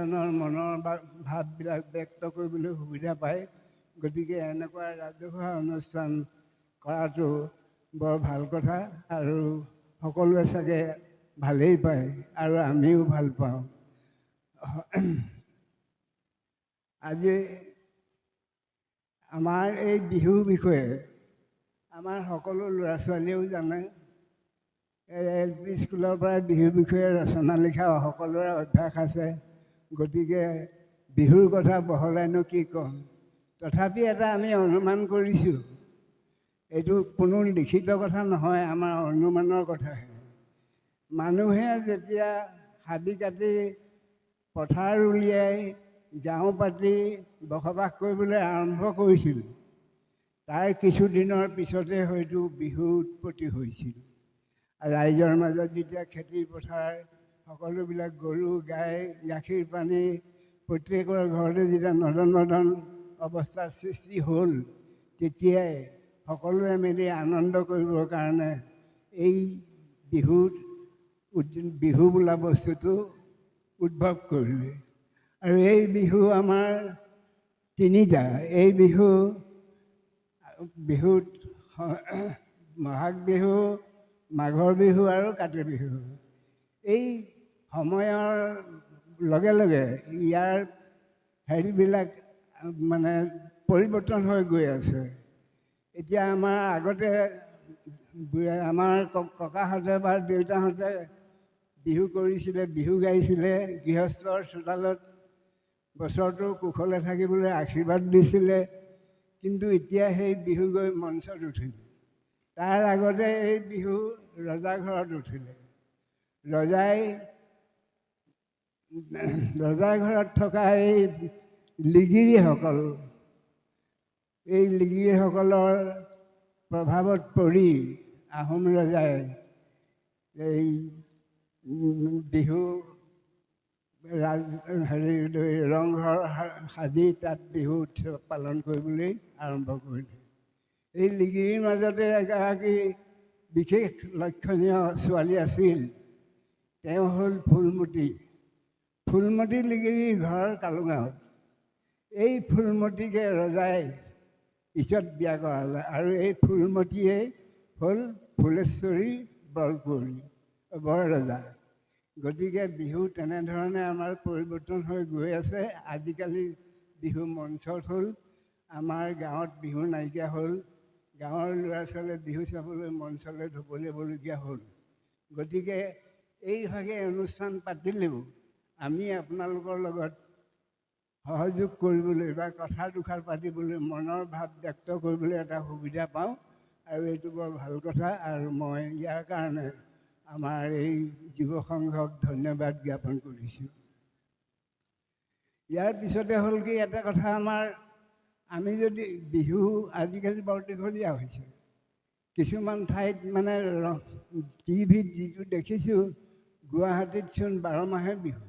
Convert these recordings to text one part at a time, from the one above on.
জনৰ মনৰ ভাৱবিলাক ব্যক্ত কৰিবলৈ সুবিধা পায়। গতিকে এনেকুৱা ৰাজহুৱা অনুষ্ঠান কৰাটো বৰ ভাল কথা আৰু সকলোৱে চাগে ভালেই পায় আৰু আমিও ভাল পাওঁ। আজি আমাৰ এই বিহুৰ বিষয়ে আমাৰ সকলো ল'ৰা ছোৱালীয়েও জানে। এই এল পি স্কুলৰ পৰাই বিহুৰ বিষয়ে ৰচনা লিখা সকলোৰে অভ্যাস আছে। গতিকে বিহুৰ কথা বহলাইনো কি ক'ম? তথাপি এটা আমি অনুমান কৰিছোঁ, এইটো কোনো লিখিত কথা নহয়, আমাৰ অনুমানৰ কথাহে। মানুহে যেতিয়া হাবি কাটি পথাৰ উলিয়াই গাঁও পাতি বসবাস কৰিবলৈ আৰম্ভ কৰিছিল, তাৰ কিছুদিনৰ পিছতে হয়তো বিহু উৎপত্তি হৈছিল। ৰাইজৰ মাজত যেতিয়া খেতি পথাৰ সকলোবিলাক গৰু গাই গাখীৰ পানী প্ৰত্যেকৰ ঘৰতে যেতিয়া নদন নদন অৱস্থাৰ সৃষ্টি হ'ল, তেতিয়াই সকলোৱে মিলি আনন্দ কৰিবৰ কাৰণে এই বিহুত বিহু বোলা বস্তুটো উদ্ভৱ কৰিলে। আৰু এই বিহু আমাৰ তিনিটা। এই বিহুত বহাগ বিহু, মাঘৰ বিহু আৰু কাতি বিহু। এই সময়ৰ লগে লগে ইয়াৰ হেৰিবিলাক মানে পৰিৱৰ্তন হৈ গৈ আছে। এতিয়া আমাৰ আগতে আমাৰ ককাহঁতে বা দেউতাহঁতে বিহু কৰিছিলে, বিহু গাইছিলে, গৃহস্থৰ চোতালত বছৰটো কুশলে থাকিবলৈ আশীৰ্বাদ দিছিলে। কিন্তু এতিয়া সেই বিহু গৈ মঞ্চত উঠিলে। তাৰ আগতে এই বিহু ৰজা ঘৰত উঠিলে। ৰজাৰ ঘৰত থকা এই লিগিৰীসকল, এই লিগিৰীসকলৰ প্ৰভাৱত পৰি আহোম ৰজাই এই বিহু ৰাজ হেৰি ৰংঘৰ সাজি তাত বিহু উৎসৱ পালন কৰিবলৈ আৰম্ভ কৰিলে। এই লিগিৰীৰ মাজতে এগৰাকী বিশেষ লক্ষণীয় ছোৱালী আছিল, তেওঁ হ'ল ফুলমতী। ফুলমতী লিগিৰীৰ ঘৰ কালুগাঁৱত। এই ফুলমতীকে ৰজাই পিছত বিয়া কৰালে আৰু এই ফুলমতীয়ে হ'ল ফুলেশ্বৰী বৰকুঁৱৰী, বৰৰজা। গতিকে বিহু তেনেধৰণে আমাৰ পৰিৱৰ্তন হৈ গৈ আছে। আজিকালি বিহু মঞ্চত হ'ল, আমাৰ গাঁৱত বিহু নাইকিয়া হ'ল। গাঁৱৰ ল'ৰা ছোৱালীয়ে বিহু চাবলৈ মঞ্চলৈ ঢপলিয়াবলগীয়া হ'ল। গতিকে এইভাগে অনুষ্ঠান পাতিলেও আমি আপোনালোকৰ লগত সহযোগ কৰিবলৈ বা কথা দুষাৰ পাতিবলৈ, মনৰ ভাৱ ব্যক্ত কৰিবলৈ এটা সুবিধা পাওঁ আৰু এইটো বৰ ভাল কথা। আৰু মই ইয়াৰ কাৰণে আমাৰ এই যুৱ সংঘক ধন্যবাদ জ্ঞাপন কৰিছোঁ। ইয়াৰ পিছতে হ'ল কি এটা কথা, আমি যদি বিহু আজিকালি বৰ দীঘলীয়া হৈছে, কিছুমান ঠাইত মানে টিভিত যিটো দেখিছোঁ, গুৱাহাটীতচোন 12 মাহে বিহু।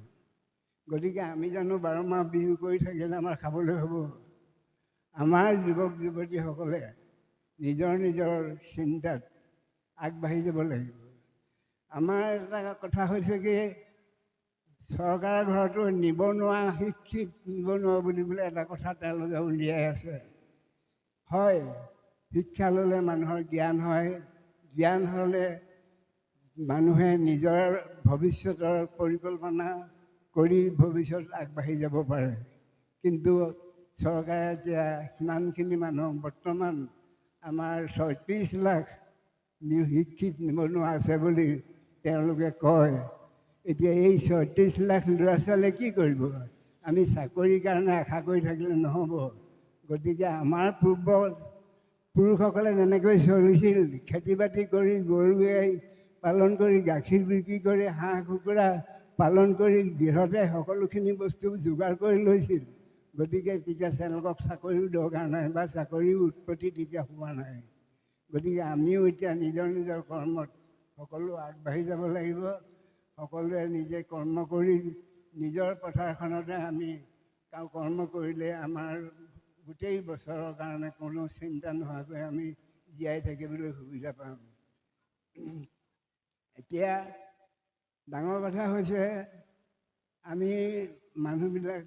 গতিকে আমি জানো 12 মাহ বিহু কৰি থাকিলে আমাৰ খাবলৈ হ'ব? আমাৰ যুৱক যুৱতীসকলে নিজৰ নিজৰ চিন্তাত আগবাঢ়ি যাব লাগিব। আমাৰ এটা কথা হৈছে কি, চৰকাৰৰ ঘৰতো নিবনুৱা, শিক্ষিত নিবনুৱা বুলি পেলাই এটা কথা তেওঁলোকে উলিয়াই আছে। হয়, শিক্ষা ল'লে মানুহৰ জ্ঞান হয়, জ্ঞান হ'লে মানুহে নিজৰ ভৱিষ্যতৰ পৰিকল্পনা কৰি ভৱিষ্যত আগবাঢ়ি যাব পাৰে। কিন্তু চৰকাৰে এতিয়া সিমানখিনি মানুহ, বৰ্তমান আমাৰ 36 লাখ শিক্ষিত নিবনুৱা আছে বুলি তেওঁলোকে কয়। এতিয়া এই 36 লাখ ল'ৰা ছোৱালীয়ে কি কৰিব? আমি চাকৰিৰ কাৰণে আশা কৰি থাকিলে নহ'ব। গতিকে আমাৰ পূৰ্ব পুৰুষসকলে যেনেকৈ চলিছিল, খেতি বাতি কৰি, গৰু গাই পালন কৰি, গাখীৰ বিক্ৰী কৰি, হাঁহ কুকুৰা পালন কৰি গৃহতে সকলোখিনি বস্তু যোগাৰ কৰি লৈছিল। গতিকে তেতিয়া তেওঁলোকক চাকৰিও দৰকাৰ নাই বা চাকৰিও উৎপত্তি তেতিয়া হোৱা নাই। গতিকে আমিও এতিয়া নিজৰ নিজৰ কৰ্মত সকলো আগবাঢ়ি যাব লাগিব। সকলোৱে নিজে কৰ্ম কৰি নিজৰ পথাৰখনতে আমি কৰ্ম কৰিলে আমাৰ গোটেই বছৰৰ কাৰণে কোনো চিন্তা নোহোৱাকৈ আমি জীয়াই থাকিবলৈ সুবিধা পাম। এতিয়া ডাঙৰ কথা হৈছে, আমি মানুহবিলাক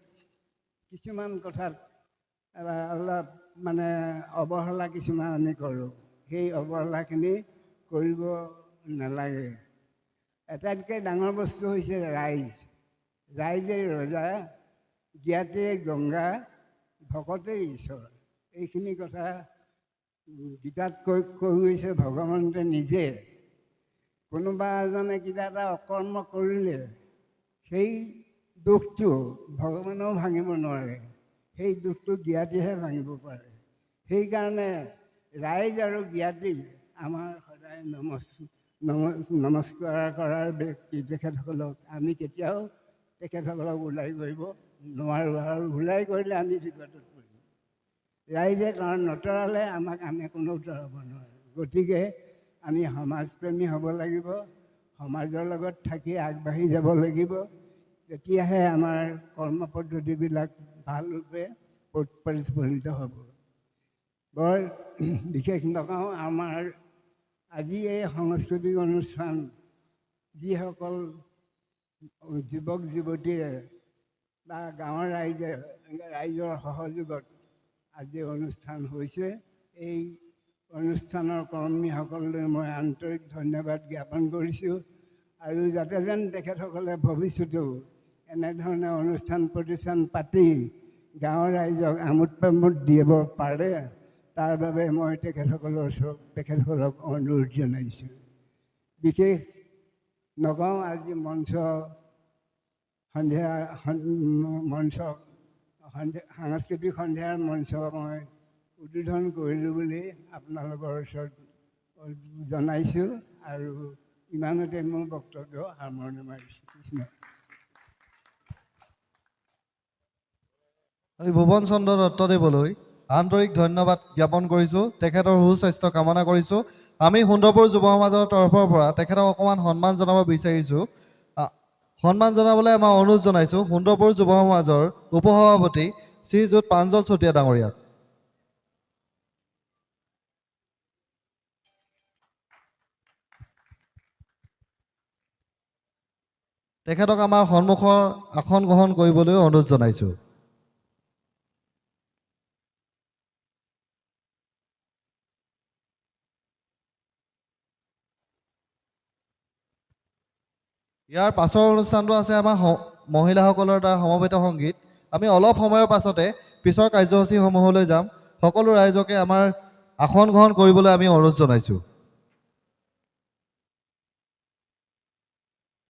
কিছুমান কথাত অলপ মানে অৱহেলা কিছুমান আমি কৰোঁ, সেই অৱহেলাখিনি কৰিব নালাগে। আটাইতকৈ ডাঙৰ বস্তু হৈছে ৰাইজ। ৰাইজে ৰজা, জ্ঞাতে গংগা, ভকতেই ঈশ্বৰ। এইখিনি কথা গীতাত কৈ কৈ গৈছে ভগৱন্তে নিজে। কোনোবা এজনে কিবা এটা অকৰ্ম কৰিলে সেই দুখটো ভগৱানেও ভাঙিব নোৱাৰে, সেই দুখটো জ্ঞাতিহে ভাঙিব পাৰে। সেইকাৰণে ৰাইজ আৰু জ্ঞাতি আমাৰ সদায় নমস্কাৰ কৰাৰ ব্যক্তি। তেখেতসকলক আমি কেতিয়াও তেখেতসকলক ওলাই কৰিব নোৱাৰোঁ, আৰু ওলাই কৰিলে আমি বিপদত পৰিম। ৰাইজে কাৰণ নতৰালে আমাক আমি কোনেও তৰাব নোৱাৰোঁ। গতিকে আমি সমাজপ্ৰেমী হ'ব লাগিব, সমাজৰ লগত থাকি আগবাঢ়ি যাব লাগিব, তেতিয়াহে আমাৰ কৰ্ম পদ্ধতিবিলাক ভাল ৰূপে প্ৰতিফলিত হ'ব। বৰ বিশেষ নকওঁ, আমাৰ আজি এই সাংস্কৃতিক অনুষ্ঠান যিসকল যুৱক যুৱতীয়ে বা গাঁৱৰ ৰাইজৰ সহযোগত আজি অনুষ্ঠান হৈছে, এই অনুষ্ঠানৰ কৰ্মীসকললৈ মই আন্তৰিক ধন্যবাদ জ্ঞাপন কৰিছোঁ। আৰু যাতে যেন তেখেতসকলে ভৱিষ্যতেও এনেধৰণে অনুষ্ঠান প্ৰতিষ্ঠান পাতি গাঁৱৰ ৰাইজক আমোদ প্ৰমোদ দিব পাৰে, তাৰ বাবে মই তেখেতসকলৰ ওচৰত তেখেতসকলক অনুৰোধ জনাইছোঁ। বিশেষ নকওঁ, আজি মঞ্চ সন্ধিয়া মঞ্চ সন্ধিয়া সাংস্কৃতিক সন্ধিয়াৰ মঞ্চ মই উদ্বোধন কৰিলোঁ বুলি আপোনালোকৰ ওচৰত জনাইছোঁ আৰু ইমানতে মোৰ বক্তব্য সামৰণি মাৰিছোঁ। কৃষ্ণ। আমি ভুৱন চন্দ্ৰ দত্তদেৱলৈ আন্তৰিক ধন্যবাদ জ্ঞাপন কৰিছোঁ, তেখেতৰ সুস্বাস্থ্য কামনা কৰিছোঁ। আমি সুন্দৰপুৰ যুৱ সমাজৰ তৰফৰ পৰা তেখেতক অকণমান সন্মান জনাব বিচাৰিছোঁ। সন্মান জনাবলৈ আমাৰ অনুৰোধ জনাইছোঁ সুন্দৰপুৰ যুৱ সমাজৰ উপসভাপতি শ্ৰীযুত প্ৰাঞ্জল চুতীয়া ডাঙৰীয়াক। তেখেতক আমাৰ সন্মুখৰ আসন গ্ৰহণ কৰিবলৈ অনুৰোধ জনাইছোঁ। ইয়াৰ পাছৰ অনুষ্ঠানটো আছে আমাৰ মহিলাসকলৰ দ্বাৰা সমবেত সংগীত। আমি অলপ সময়ৰ পাছতে পিছৰ কাৰ্যসূচীসমূহলৈ যাম। সকলো ৰাইজকে আমাৰ আসন গ্ৰহণ কৰিবলৈ আমি অনুৰোধ জনাইছোঁ।